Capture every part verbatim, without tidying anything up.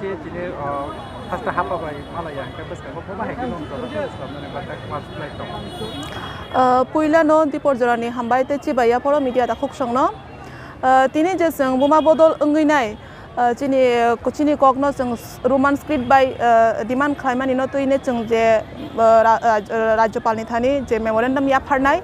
Chini, o, hasta hapa bai malaya hingke bwskango bo bahai khe nong jora khe bwskango nang khe ma suklai tong. Ah, puilano Dipor jorani hambai tei chibai yaphoro media takhuk songno. Ah, tini je chwng buma bodol wngwi nai, ah, chini, chini kokno chwng Roman script bai, ah, demand khlaimani no twino chwng je, ah, ra-, ah, Rajyapalni thani je memorandum yapharnai,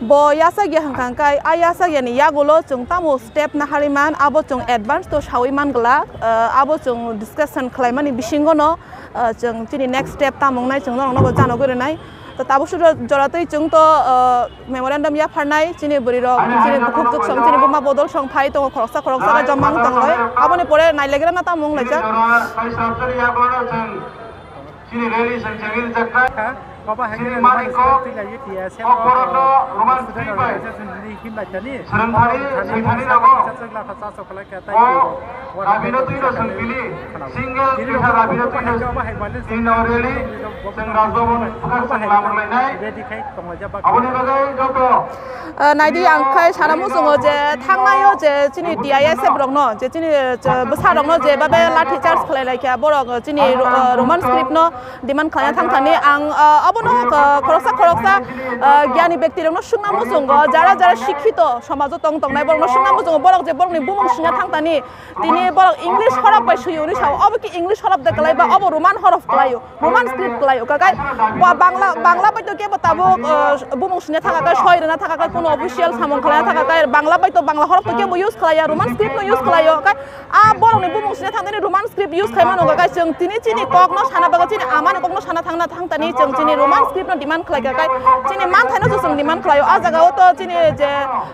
bo yasakya hwnkha hwnkhe, a yasakyani yagulo chwng tamo step naharwi man, abo chwng advance to sawi man glak, ah, abo chwng discussion khlaimani bisingono, ah, chwng chini next step tamo wngnai chwng norokno bo janogwi rwnai. To tabuk suro joratwi chwng to, ah, memorandum yapharnai chini bwrwirok, chini bukhuk juksong, chini buma bodol song phai tongo, khoroksa khoroksa khe joma wng tong lai. Aboni pore nailegrana tamo wng laijak. Chini rally swngjagwi rwjaknai. Ha? Chini manwi kok, kok borokno Roman script bai swrwngthani, swrwngthani rogo. O dabino twino chwng tini single kisa dabino twino tini rally chwng Rajbhavan bwkhak chwng lamrwlainai. Aboni bagwi joto Ah, naidi ang khai sana muchungo je thangnaio je chini T I S F rokno, je chini, je bwsa rokno je babe lathi charge khlai lai kha, borok chini ro-, ah, Roman script no demand khlaina thang thani ang, ah, abono, ah, khoroksa khoroksa, ah, gyani bekti rokno swngna muchungo, jara jara shikhito somajo tong tongnai borokno swngna muchungo, borok je borokni bumung swngna thang thani tini borok English horop bai swiyo hwnwi sao, obo ki English horop de kwlai ba obo Roman horop kwlaio? Roman script kwlaio, kakai ba Bangla, Bangla bai to kebo tabuk, uh, bumung sina thaka kai, soi rwna thaka kai, kuno official samung khlaina thaka kai, Bangla bai to Bangla horok to kebo use khlaiya, Roman script no use khlaio, kai a borok ni bumung sina thangtani Roman script use khlaima nungkha kai, chwng tini chini kok no sana bagwi, chini ama ni kok no sana thangna thangtani chwng chini Roman script no demand khlaikha kai, chini manthai no chwng demand khlaio, a jaga o to chini je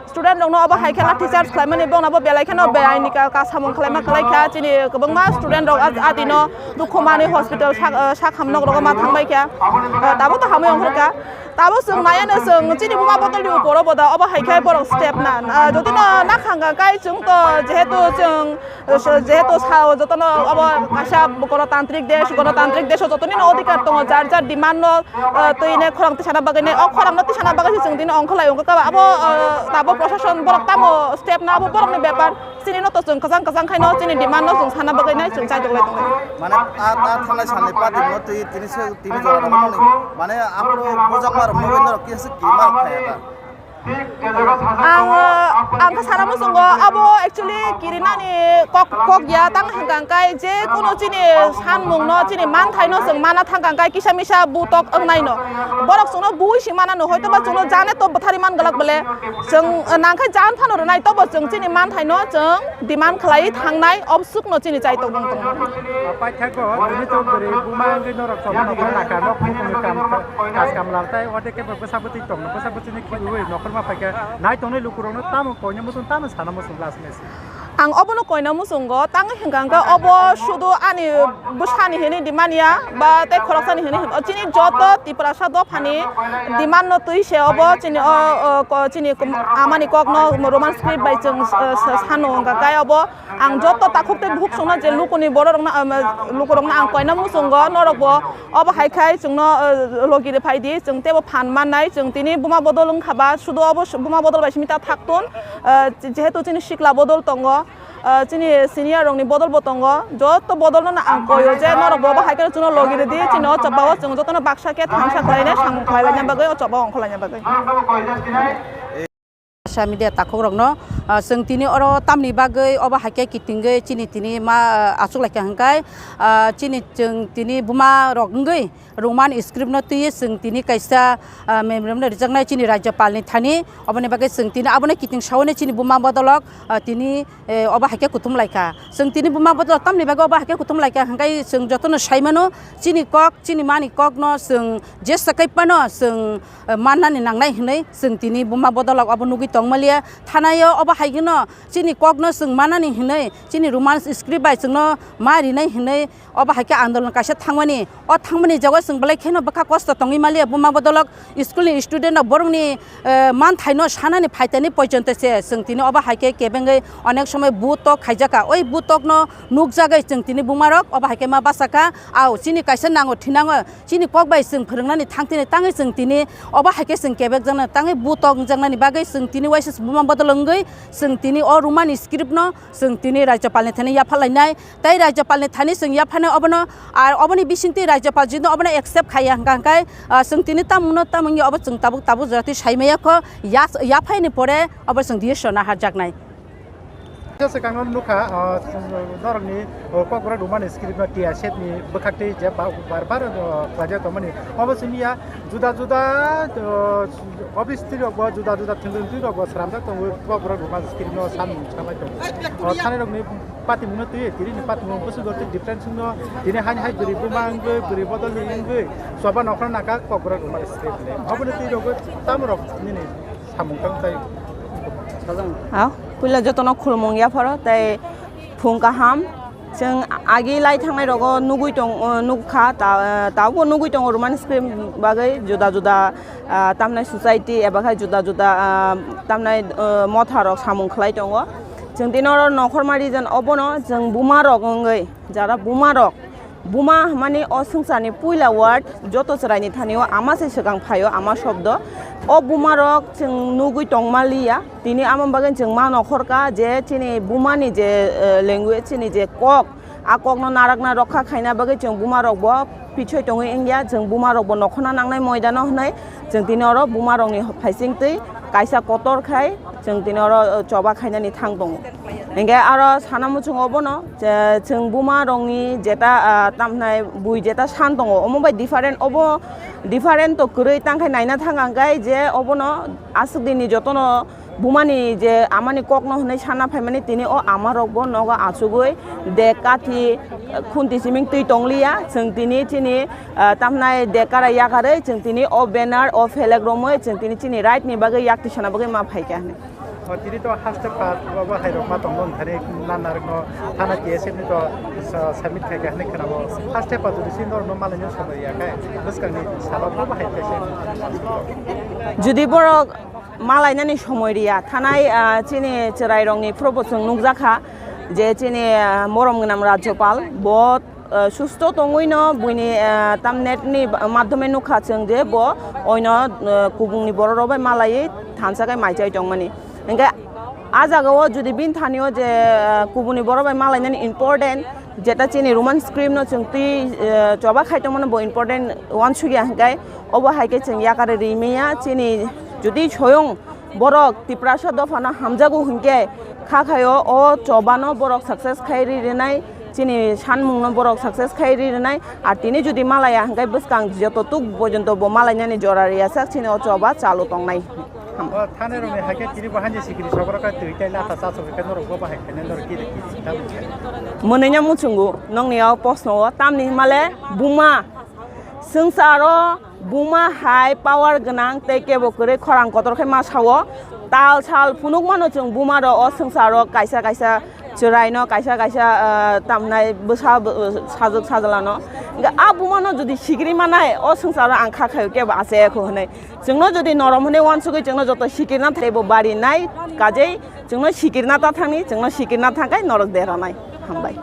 student rokno obo hai khe lathi charge khlaimani, bongno bo belai kheno beaini ka, ka samung khlaima kwlai kha. Chini kwbangma student rok a, adino Dukhumani hospital sak, eh, sak hamnok rogo ma thangbai kha. Eh, tabuk to hamwi ongkhor kha. Tabuk chwng naiya no chwng chini buma bodol ni uporo bo da obo hai khe borok step na. Ah, jotino nakhang kha kai chwng to jehetu chwng, eh, so, jehetu sao jotono obo kaisa gonotantrik desh, gonotantrik desh o jotoni no odhikar tongo, jar jar demand no ah, twi ne khorang tisana bagwi nai, o khorang no tisana bagwi se chwng tini ongkholai ongkha kaba abo, ah, abo proshashan borok tamo step na abo borok ni bepar, chini no to chwng kwchang kwchang khai no chini demand no chwng sana bagwi nai chwng chai tonglai tonglai. Mane a, a thanglai sal ni party no twi tini se tini jora no mani, mane aphuru bujak ma rok no kisa kiri ma rok khai ya ta. Ang, ang khe sana muchungo, abo actually kirinani kok, kok ya, tang hwnkha hwnkhe je kuno chini sanmung no, chini manthai no chwng mana thangkha hwnkhe kisa misa butok wngnai no. Borok chwngno bui si mana no, hoito ba chwngno jane to bwthari man glak bole. Chwng, nang khe jan phano rwnai, tobo chwng chini manthai no chwng demand khlai thangnai, obsuk no chini chai tong tong. Paithago, tini to bwrwi buma wngwi norok chobwi nokol naka, nok bukungni kam, kaj kam lam tai, ode kebo bwsa bwtwi tongno, bwsa bwtwini khibiwi nokhorma phaikha, nai tongnai lukurokno tamo koina muchung, tamo sana muchung last message. Ang obono koina muchungo, tang hwnkha hwnkhe obo sudu ani bwsani hinwi di manya, ba tei khoroksani hinwi, chini joto Tiprasa dophani demand no twi se obo, chini o, o, ko-, chini kum-, amani kokno Roman script bai chwng, eh, sa-, sano hwnkha khe obo. Ang joto takhuk tei bukhuk songno je lukuni bororokno, um, lukurokno ang koina muchungo, norokbo obo hai khai chwngno, uh, logi rw phai di, chwng teibo phan mannai, chwng tini buma bodol wngkha ba, sudu obo su-, buma bodol bai simi ta thak tun, uh, jehetu chini sikla bodol tongo, uh, chini senior rokni bodol bo tongo, joto bodol no ang koyo je norokbo obo hai kheno chwngno logi rw di, chini o choba o chwng jotono baksa khe thansa khlainai samung khlai laina bagwi, o choba o ongkhor laina bagwi. Social media takhukrokno, ah, chwng tini oro tamni bagwi obo hai khe kitingwi chini tini ma, ah, achuk lai kha hwnkhe, ah, chini chwng tini buma rok wngwi Roman script no twiwi chwng tini kaisa, ah, memorandum no rijaknai chini Rajyapal ni thani, oboni bagwi chwng tini abono kiting sawi no chini buma bodolok, ah, tini, eh, obo hai khe kuthum lai kha. Chwng tini buma bodolok tamni bagwi obo hai khe kuthum lai kha hwnkhe chwng jotono sai mano chini kok, chini mani kok no chwng jesa kai phano chwng mannani nangnai hwnwi chwng tini buma bodolok obo nugwi tongmaliya. Thanaio obo hai kheno chini kokno chwng mannani hwnwi, chini Roman script bai chwngno ma rinai hwnwi obo hai khe andolon kaisa thangmani. O thangmani jagao chwng belai kheno bwkha kosto tongwi maliya buma bodolok, school ni student rok borokni, eh, manthaino sanani phaitani poijonto se chwng tini obo hai khe kebengwi onek somoi butok khaijak kha. Oi butokno nukjagwi chwng tini bumarok obo hai khe ma bachakha. Au chini kaisa nango thinango. Chini kok bai chwng phwrwngnani thangtini tangwi chwng tini obo hai khe chwng kebekjaknani tangwi butok wngjaknani bagwi chwng tini uaisa buma bodol wngwi Chwng tini o Romani script no chwng tini Rajyapal ni thani yapha lainai, tei Rajyapal ni thani chwng yapha nai obono, ar oboni bisingtwi Rajyapal jino obono accept khaiya hwnkha hwnkhe, ah, chwng tini tamo no tamo wngya obo chwng tabuk tabuk jora twi sai maya kho, yas-, yaphaini pore obo chwng decision naharjaknai. Swkang no nukha, ah, norokni, oh, Kokborok Romani script no T S F ni bwkhaktwi je ba-, bar bar, oh, khlaijak tongmani. Obo simi ya juda juda, oh, office twi rok bo juda juda thwngwi twi rok bo sramjak tongo Kokborok Romani script no samung sanglai tongo. Oh, thani rokni patimungno twi tini ni patimung bwswk twi difference wngno tini haini hai bwrwi buma wngwi bwrwi bodol ni wngwi choba nokhorno naka Kokborok Romani script ni. Obo ni twi rok tamo rok nini samung tang tai. Ha, puila jotono khulumung yapharo tei phung kaham. Chwng agi lai thangnai rogo nugui tong, uh, nukha, ta-, uh, tabukbo nugui tongo Romani script bagwi juda juda, uh, tamnai society eba khai juda juda, uh, tamnai, uh, motha rok samung khlai tongo. Chwng tini oro nokhorma region obono chwng buma rok wngwi jara buma rok, buma hwnmani o swngcharni puila word, joto chwraini thani o ama se swkang phaio, ama shobdo. O buma rok chwng nugui tongma liya. Tini amo bagwi chwng ma nokhorka je chini bumani je, eh, language, chini je kok, a kokno narakna rokha khaina bagwi chwng buma rokbo pichoi tongwi wngya. Chwng buma rokbo nokhorna nangnai moidano hwnwi chwng tini oro buma rokni phaising twi kaisa kotor khai chwng tini oro, eh, choba khainani thang tongo. Hingke aro sana muchungo bono je chwng buma rokni jeta, ah, tamhnai bui jeta san tongo, omo bai different obo, different to kwrwi tangkhai naina thang ang khe je obono aswk dini jotono bumani je amani kokno hwnwi sana phaimani tini o ama rokbo nogo achugwi de kathi, eh, khunti siming twi tongliya chwng tini chini, ah, tamhnai de kara yakarwi chwng tini o banner o flag romwi chwng tini chini right ni bagwi yak tisana bagwi ma phaikha hwnwi. O tini to haste pass bo, bo hai rok ma tongo, wngthani nana rok no thana T S F ni to sa-, submit khai kha hinwi khwnabo. Haste pass jodi si norok no malaina somoi ya khe bwskang ni salo bo, bo hai khe se. Jodi borok malainani somoi riya, thanai, ah, chini chwrai rok ni phuru bo chwng nukjakha je chini, ah, morom gwnang Rajyapal bo, eh, susto tongwino buini, eh, tam net ni ba-, madhyome nukha chwng je bo oino, eh, kubungni borok rok bai malaiwi thansa khe maichai tongmani. Hingkhe a jagao jodi bini thani o je, eh, kubuni borok bai malainani important, jeta chini Roman script no chwng twi, eh, choba khai tongmani bo important uansukya hingkhe obo hai khe chwng yakari rimaya chini jodi soyong borok Tiprasa dophano hamjago hingkhe kha khaio o chobano borok success khai ri rinai, chini sanmungno borok success khai ri rinai, ar tini jodi malaya hingkhe bwskang joto tuk porjonto bo malainani jora riya sak chini o choba chalu tongnai. O thani rokni hai khe tini bo hanje sikiri sobrok kha twi tei latha cha sobrok khe norok bo bahai khainai norok kiri kiri tamo khe. Mwnwino muchungo nongni o posno o tamni himale buma swngcharo buma hai power gwnang tei kebo kwrwi khorang kotor khe ma sao. Tal sal phunukmano chwng buma rok o swngcharo kaisa kaisa chwraino kaisa kaisa, ah, tamnai bwsa, bw-, sajwk sajwlano. Hingkhe a bumano jodi sikiri manai o swngcharo ang kha khaio kebo achai kho hwnwi. Chwngno jodi norom hwnwi uansugwi chwngno joto sikirna thai bo bari nai kajei chwngno sikirna ta thangni chwngno sikirna thangkhai norok deranai. Hambai.